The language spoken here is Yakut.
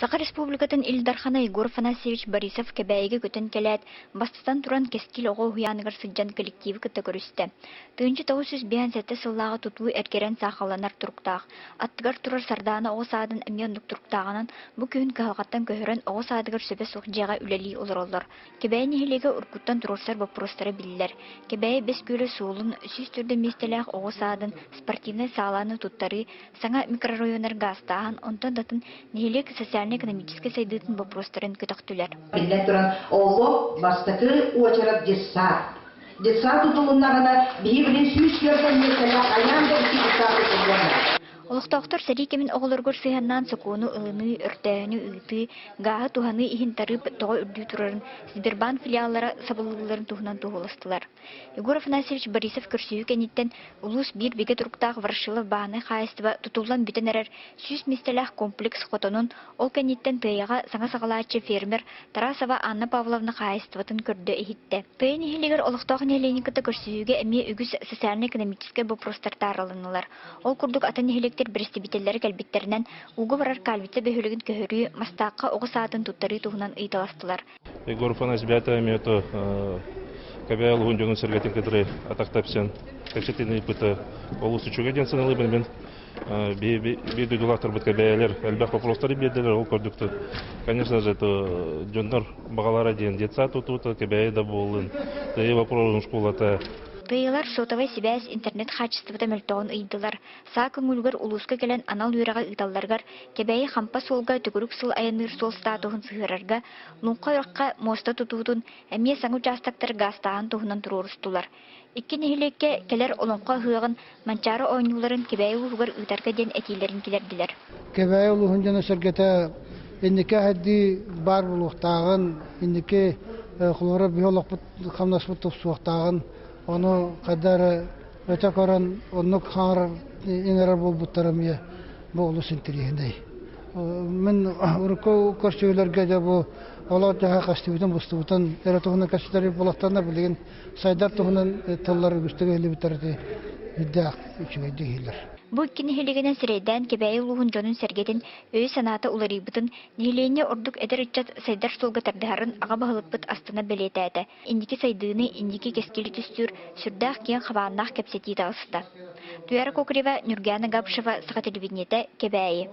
Саха Республикатын Ил Дархана Егор Афанасьевич Борисов Кэбээйигэ көтөн кэлээт, бастатан туран Кэскил оҕо уһуйааныгар сылдьан коллективы кытта көрүстэ. 1957 сыллааҕы тутуу эргэрэн саахалланар туруктаах. Аттыгар турар Сардаана оҕо саадын эмиэ оннук туруктааҕынан бу күһүн кыһалҕаттан көһөрөн оҕо саадыгар сөбө суох дьиэҕэ үлэлии олороллор. Кэбээйи нэһилиэгэ уруккуттан туруорсар боппуруостара биллэр. Кэбээйи Бэс Күөлэ суолун 104 миэстэлээх оҕо саадын спортивнай сааланы туттарыы, саҥа микрорайоннар гаастааһын, онтон да атын нэһилиэк социально-экономическай сайдыытын боппуруостарын көтөхтүлэр. Биллэн туран, олох бастакы уочарат детсад. Детсад тутулуннаҕына, биһи билин 140 миэстэлээх хайаан да икки детсад тутуллуон. Олохтоохтор сэрии кэмин оҕолоругар сыһыаннаан сокуону ылыныы, өртөөһүнү ыытыы, гааһы туһаныы иһин тарыып тоҕо үрдүү турарын, Сбербанк филиаллара сабыллыыларын туһунан туоһуластылар. Егор Афанасьевич Борисов көрсүһүү кэнниттэн улуус биир бигэ туруктаах Ворошилов бааһынай хаһаайыстыба тутуллан бүтэн эрэр 100 миэстэлээх комплекс хотонун, ол кэнниттэн Тыайаҕа саҥа саҕалааччы фермер Тарасова Анна Павловна хаһаайыстыбатын көрдө-иһиттэ. Тыайа нэһилиэгэр олохтоох нэһилиэнньэ кытта көрсүһүүгэ эмиэ үгүс социально-экономическай боппуруостар таарылыннылар. Ол курдук атын нэһилиэктэр бэрэстэбиитэллэрэ кэлбиттэринэн ууга барар Кальвица бөһүөлэгин көһөрүү, Мастаахха оҕо саадын туттарыы туһунан ыйыталастылар. Егор Афанасьевич бэйэтэ эмиэ то Кэбээл уһун дьонун сэргэтин кытары атах тэпсэн кэпсэтиини ыыппыта олус үчүгэй диэн саналыыбын мин. Биир дойдулаахтарбыт кэбээлэр элбэх вопростары биэрдилэр, ол курдук конечно же, то дьоннор баҕалара диэн детсад тутуута, кэбээйи да буоллун, тыйы вопрос школата. Тыйылар сотовай сибээс интернет хаачыстыбата мөлтөҕүн ыйдылар. Саа көҥүлүгэр улууска кэлэн анал үөрэҕи ыыталларыгар Кэбээйи Хампа суолга төгүрүк сыл айанныыр суол статуһун сыһыарарга, Луҥха үрэххэ муоста тутуутун, эмиэ саҥа учаастактар гаастааһын туһунан туруорустулар. Икки нэһилиэккэ кэлэр Олоҥхо ыһыаҕын, Манчаары оонньууларын Кэбээйи улууһугар ыытарга диэн этиилэрин киллэрдилэр. Кэбээйи улууһун дьоно-сэргэтэ инники аһардыы баар буолуохтааҕын, инники холобура биһи олохпут хамнаспыт тупсуохтааҕын, ону хайда эрэ өтө көрөн оннук хаҥарар иҥэрэр буолбуттара эмиэ бу олус интэриэһинэй. Мин урукку көрсүһүүлэргэ дьэ бу олох дьаһах эстибитин бустубутун эрэ туһунан кэпсэтэр буолахтарына билигин сайдар туһунан тыллар үгүстүк иһиллибиттэр ити үрдээх үчүгэйдик иһиллэр. Бу икки нэһилиэгинэн сирэйдээн Кэбээйи улууһун дьонун-сэргэтин өйө-санаата уларыйбытын, нэһилиэнньэ ордук эдэр ыччат сайдар суолга тардыһарын аҕа баһылыкпыт астына бэлиэтээтэ. Инники сайдыыны, инники кэскили түстүүр сүрдээх киэҥ хабааннаах кэпсэтии таҕыста. Туяра Кокорева, Нюргяна Габышева, Саха телевидениетэ, Кэбээйи.